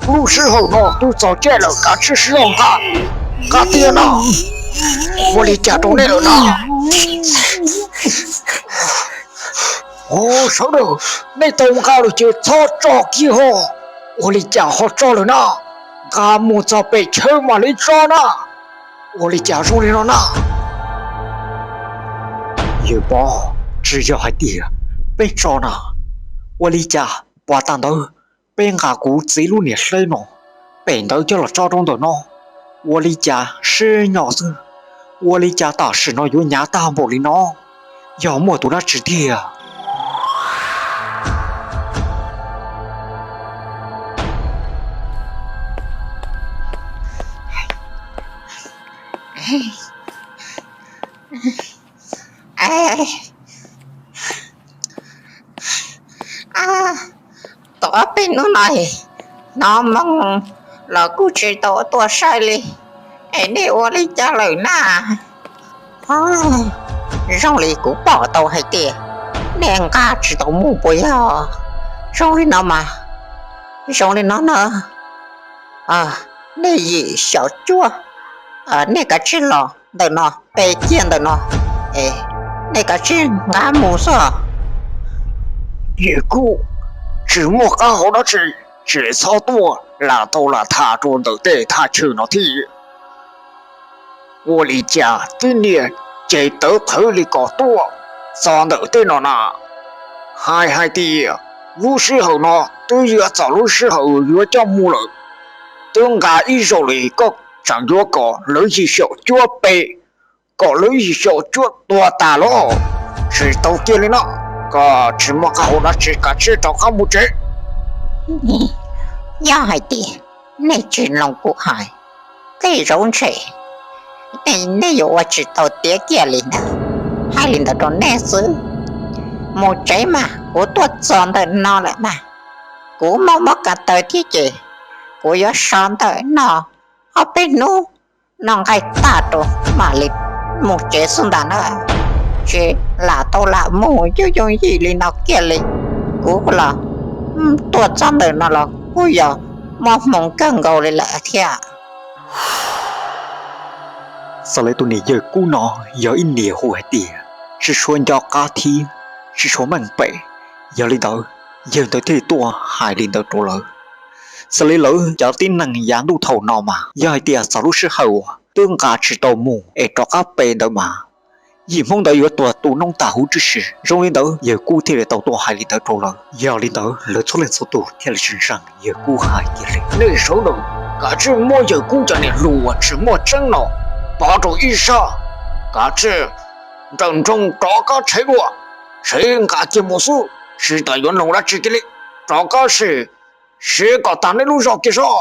Lub sij hawm no twb txog caij lawm, kav tsij sib zog nqa, nqa tiag no. Ua li cas rau nej lawm no? Sawv daws, nej tau nqa lawm ces txhob tso kiag ho. Ua li cas ho tso lawm na? Nqa mus txog pem chaw mam li tso na. Ua li cas zoo li no na? Yawg Pov, tsis yog hais tias peb tso na. Ua li cas puag ta ntawd peb nqa kuv txiv lub niam hleb no pem ntawd coj los tso rau ntawm no? Ua li cas sib nyo xwb? Ua li cas tam sim no yuav hnyav tag npaum li no? Yog muaj tus dab tsi tiag? Tus ob peb hnub no hnov moo los kuj tsis tau tuaj saib li, es nej ua li cas lawm na? Zoo li kuv pom tau hais tias nej nqa tsis tau mus puas yog? Zoo li no mas, zoo li no na, nej yim xyaum cuaj, nej kav tsij los ntawm no, pe kiag ntawm no, nej kav tsij nqa mus xwb. Yawg Kub, tsis muaj qab hau dab tsi, tsis txhob tuaj lam tau lam tham rau ntawm tej thaj chaw no thiab. Ua li cas tib niag ces tawv qhawv li ko tuaj txog ntawm tej no na? Hais hais tias lub sij hawm no twb yuav txog lub sij hawm yuav coj mus lawm, twb nqa ib zaug li, koj tseem yuav kom lawv yim xyaum cuaj pe, kom lawv yim xyaum cuaj tuag tas los? Tsis tau kiag li no, koj tsis muaj qab hau dab tsi, kav tsij rov qab mus tsev. Yog hais tias nej tsis mloog kuv hais, tej zaum ntshe nej yuav ua tsis tau tiav kiag li ntawd. Hais li ntawd rau nej xwb, mus tsev mas kuv tuaj txog ntawm no lawm mas, kuv muaj mob ko taw thiab ces kuv yuav so ntawm no ob peb hnub, noj nqaij tag rau mam li mus tsev xwb ntag na. Tsis lam tau lam mus yooj yooj yim li no kiag li. Kuv los tuaj txog ntawm no los kuj yog muaj hmoo kawg nkaus li lawm thiab. Xws li tus niam yawg Kub no yog ib niam hu hais tias tsis tshua nco qab thiab tsis tshua meej pem, yog li ntawd yawg ntawd thiaj tuaj hais li ntawd rau lawv. Xws li lawv cov tib neeg yav ntuj thaum no mas yog hais tias txog lub sij hawm uas twb nqa tsis tau mus es rov qab pe ntawd mas yim Hmoob ntawd yuav tuag tu noob tag huv tib si. Zoo li ntawd yawg Kub thiaj li tau tuaj hais li ntawd rau lawv. Yog li ntawd lawv txhua leej txhua tus thiaj li tsis ntseeg yawg Kub hais kiag li. Nej sawv daws kav tsij muab yawg Kub cov niam hluas uas tsis muaj tseeb no pov rau ib sab, kav tsij nrawm nroos rov qab tshev dua, tshev nqa kiag mus xwb, tsis tas yuav mloog dab tsi kiag li. Rov qab sim siv kom tag nej lub zog kiag soj.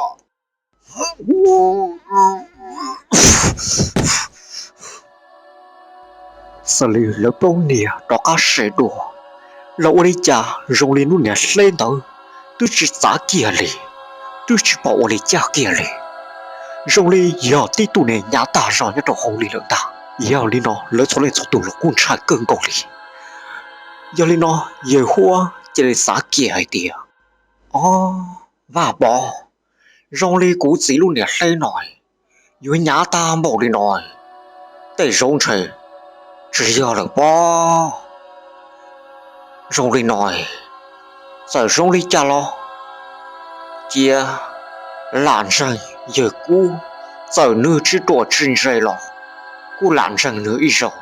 Xws li lawv plaub niag rov qab sim dua los ua li cas zoo li lub niam hleb ntawd twb tsis txav kiag li, twb tsis pom ua li cas kiag li. Zoo li yog tib tug niag hnyav tag zog nyob rau hauv li lawm ntag. Yog li no lawv txhua leej txhua tus los kuj ntshai kawg nkaus li. Yog li no yawg Huab cia li xav kiag hais tias, Ob, Vaj Pov, zoo li kuv txiv lub niam hleb no yuav hnyav tag npaum li no, tej zaum ntshe tsis yog lawm pob. Zoo li no, txawm zoo li cas los cia lam ntseeg yawg Kub, txawm nws tsis ruam tsis ntse los kuj lam ntseeg nws ib zaug,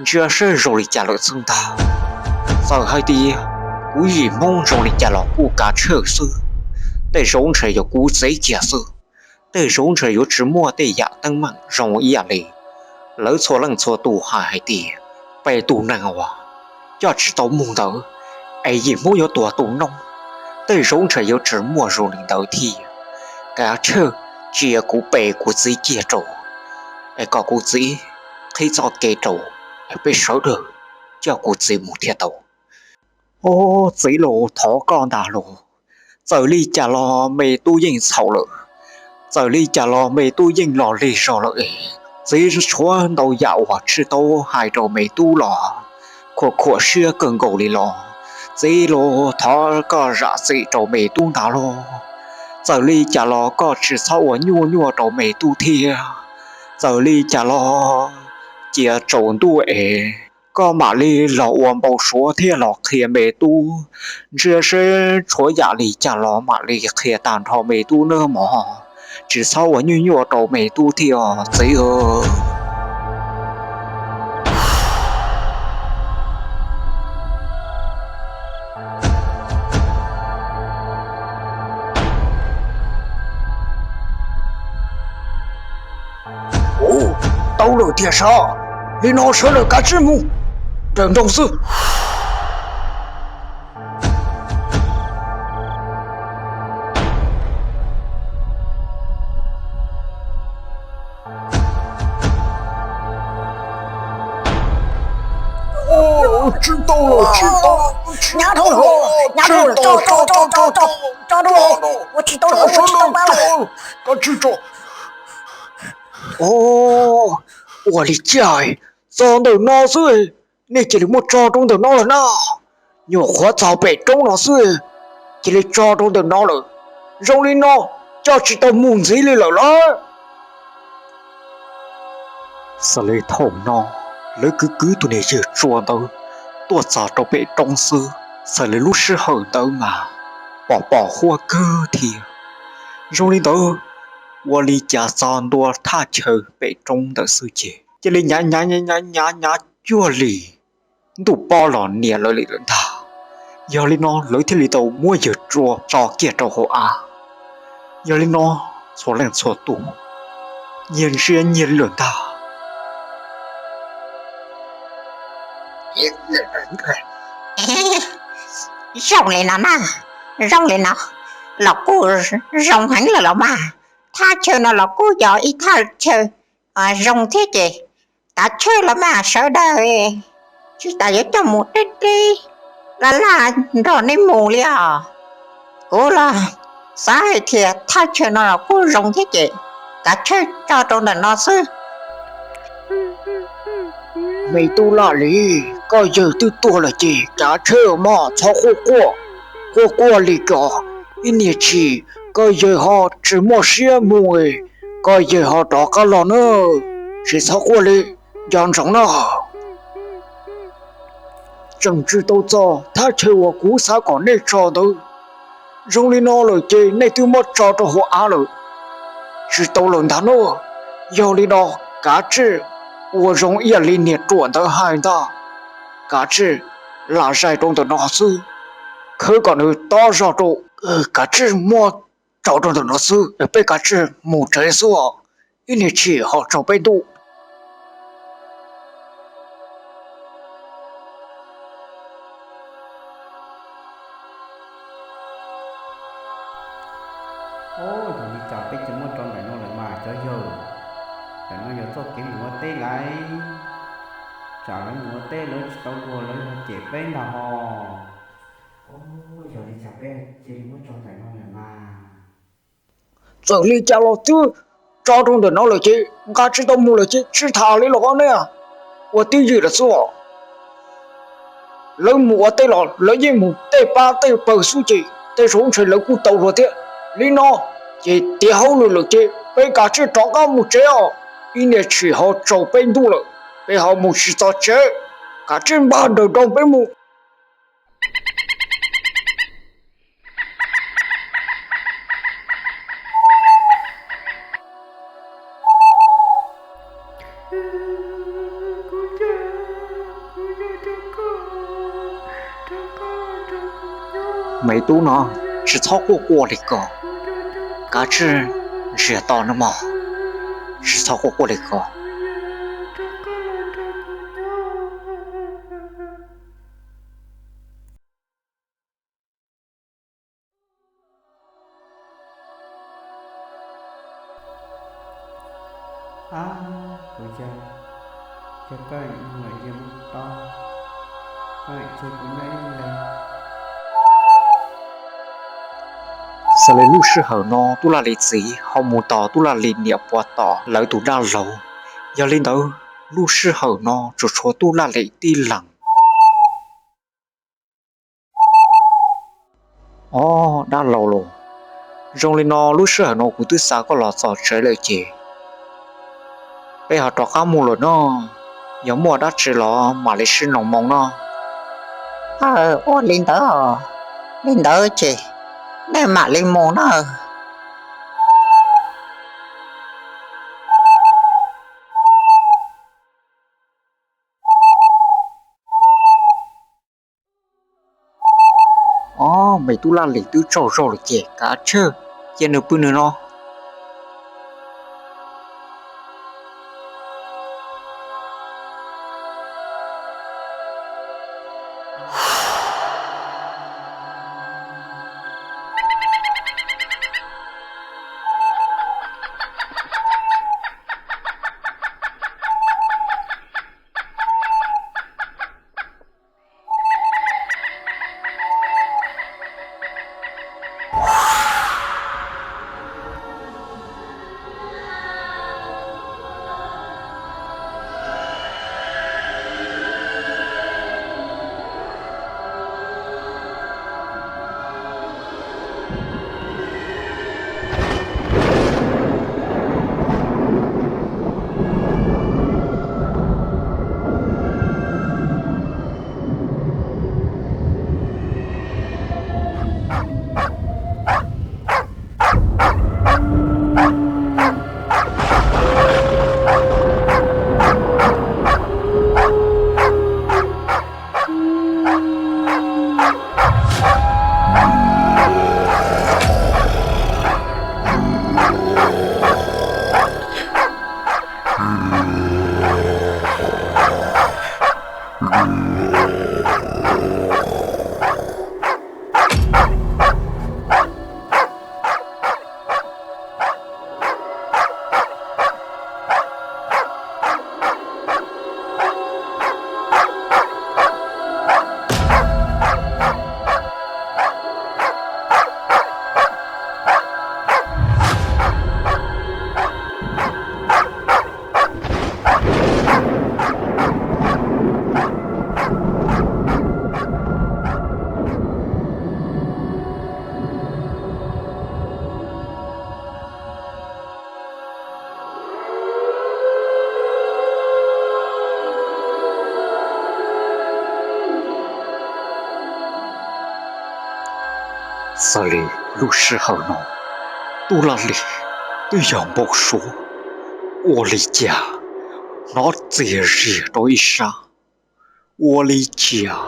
ntsia seb zoo li cas lawm xwb ntag. Txawm hais tias kuv yim Hmoob zoo li cas los kuj kav tsij xwb, tej zaum ntshe yog kuv txiv kiag xwb, tej zaum ntshe yuav tsis muaj tej yam teeb meem zoo ib yam li lawv txhua leej txhua tus hais hais tias peb tug neeg uas coj tsis tau mus ntawd es yim Hmoob yuav tuag tu noob, tej zaum ntshe yuav tsis muaj zoo li ntawd thiab. Kav tsij cia kuv pe kuv txiv kiag rau, es kom kuv txiv qhib txoj kev rau, es peb sawv daws coj kuv txiv mus thiaj tau. Ob, txiv los thov koj ntag los, txawm li cas los me tub yeej txhaum lawm, txawm li cas los me tub yeej los lig zog lawm es txiv tshuav ntau yam uas tsis tau hais rau me tub los khuam khuam siab kawg nkaus li los, txiv los thov koj zam txim rau me tub ntag los. Txawm li cas los koj tsis txhob ua nyuaj nyuaj rau me tub thiab. Txawm li cas los cia tsaus ntuj es koj mam li los ua npau suav thiab los qhia me tub. Ntsia seb tshuav yam li cas los mam li qhia tag nrho me tub nawb mog. Tsis txhob ua nyuaj nyuaj rau me tub thiab os txiv. Ua, tau lawm tiag sav. Li no sawv daws kav tsij mus, raws nroog xwb. Tsis tau lawm, tsis tau, tsis tau, tsis tau, tso, tso, tso, tso, tso, ua tsis tau lawm, ua tsis tau lawm, kav tsij tso. Ua li cas txog ntawm no xwb nej cia li muab tso rau ntawm no lawm na? Nyuam qhuav txog pem roob no xwb cia li tso rau ntawm no lawm. Zoo li no coj tsis tau mus ntxiv li lawm lauj. Xws li thaum no lawv kwv kwv tus niag yawg tsua ntawd tuaj txog rau pem roob xwb, xws li lub sij hawm ntawd mas pom pom huab kawg thiab. Zoo li ntawd ua li cas txog ntua thaj chaw pem roob ntawd xwb ces cia li nyav nyav nyav nyav cuag li ntuj pob los niam lawv li lawm ntag. Yog li no lawv thiaj li tau muab yawg tsua tso kiag rau hauv av. Yog li no txhua leej txhua tus nyias ntsia nyias li lawm ntag. Zoo li no na, zoo li no los kuj zoo heev lawm los mas. Thaj chaw no los kuj yog ib thaj chaw zoo thiab ces kav tsij los mas sawv daws, tsis tas yuav coj mus deb deb laj laj nrog nej mus li os. Kuv los xav hais tias thaj chaw no los kuj zoo thiab ces kav tsij tso rau ntawm no xwb. Me tub Laj Lis, koj yawg twb tuag lawm ces kav tsij mog, txhob quaj quaj, quaj quaj li ko. Ib niag tshis koj yawg ho tsis muaj siab mus, koj yawg ho rov qab los na. Tsis txhob quaj li, nco ntsoov na. Tseem tsis tau txog thaj chaw uas kuv xav kom nej tso ntawd. Zoo li no lawm ces nej twb muab tso rau hauv av lawm, tsis tau lawm ntag na. Yog li no kav tsij ua zoo ib yam li niag ruam ntawd hais ntag, kav tsij lam zais rau ntawm no xwb, khawb kom nws tob zog rau, kav tsij muab tso rau ntawm no xwb, peb kav tsij mus tsev xwb os, ib niag tshis ho tsaus peb ntuj. Ua li cas peb cia li muab tso ntawm no lawm mas cov yawg, ntawm no yog txoj kev mus ua teb lawm, tsam lawv mus ua teb lawv tsis tau luag lawv ho cem peb ntag hos. Yog li cas peb cia li muab tso ntawm no lawm mas. Txawm li cas los twb tso rau ntawm no lawm ces nqa tsis tau mus lawm ces tsis tham li los nej ua twj ywm lawm xwb os. Lawv mus ua teb los lawv yeej mus tej pab tej pawg xwb ces tej zaum ntshe lawv kuj tau luag thiab. Li no ces tiav hauj lwm lawm ces peb kav tsij rov qab mus tsev os, ib niag tshis ho tsaus peb ntuj lawm, peb ho mus tsis txog tsev, kav tsij npaj nrawm nroos peb mus. Me tub no, tsis txhob quaj quaj li ko, kav tsij ntsiag to nawb mog, tsis txhob quaj quaj li ko. Ab, kuv yawg, yog koj mus lawm ces mus tau, koj tseg kuv nyob ib leeg. Xws li lub sij hawm no Tub Laj Lis txiv ho mus tos Tub Laj Lis niam puas tom lawv tus dab laug. Yog li ntawd, lub sij hawm no tsuas tshuav Tub Laj Lis tib leeg. Ob, dab laug los, Zoo li no lub sij hawm no kuv twb xa koj los txog tsev lawm ces peb ho rov qab mus lawm no, yog muaj dab tsi los mam li sib nug moo no. Aw, ua li ntawd os, li ntawd ces nej mam li mus na. Ob, me tub Laj Lis twb tsaug zog lawm ces kav tsij cia nws pw nws no. Xws li lub sij hawm no, tub Laj Lis twb yog npau suav, ua li cas hnov txias zias rau ib sab, ua li cas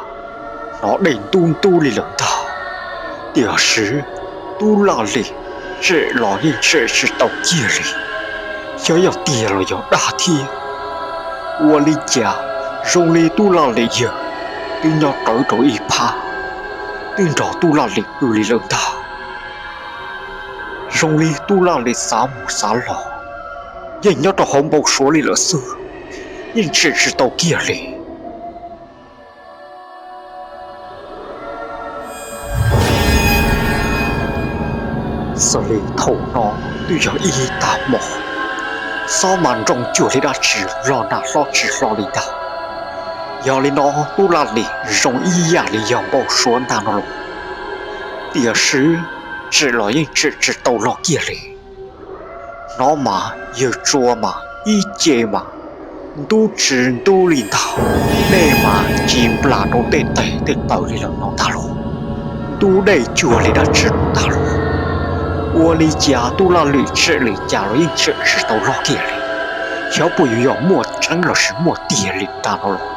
hnov dej ntub ntub li lawm ntag. Tiam sis tub Laj Lis tsem los yeej tsem tsis tau kiag li, xyov yog tiag los yog dag thiab. Ua li cas zoo li tub Laj Lis yawg twb nyob rawv rau ib phab, twb nrog tub Laj Lis pw li lawm ntag. Zoo li tub Laj Lis xav mus xav los yeej nyob rau hauv npau suav li lawm xwb, yeej tsem tsis tau kiag li. Xws li thaum no twb yog ib tag hmo, xob mas nroo cuag li dab tsi los nag hlob tsis hlob li ntag. Yog li no tub Laj Lis zoo ib yam li yog npau suav ntag no los, tiam sis tsem los yeej tsem tsis tau los kiag li. Hnov mas yawg Tsua mas ib ce mas ntub tsis ntub li ntag, dej mas ci nplas rau tej tes tej taw li lawm no ntag lauj. Ntub dej cuag li dab tsi no ntag lauj. Ua li cas tub Laj Lis tsem li cas los yeej tsem tsis tau los kiag li, xyov puas yuav yog muaj tseeb los sis muaj tiag li ntag no los.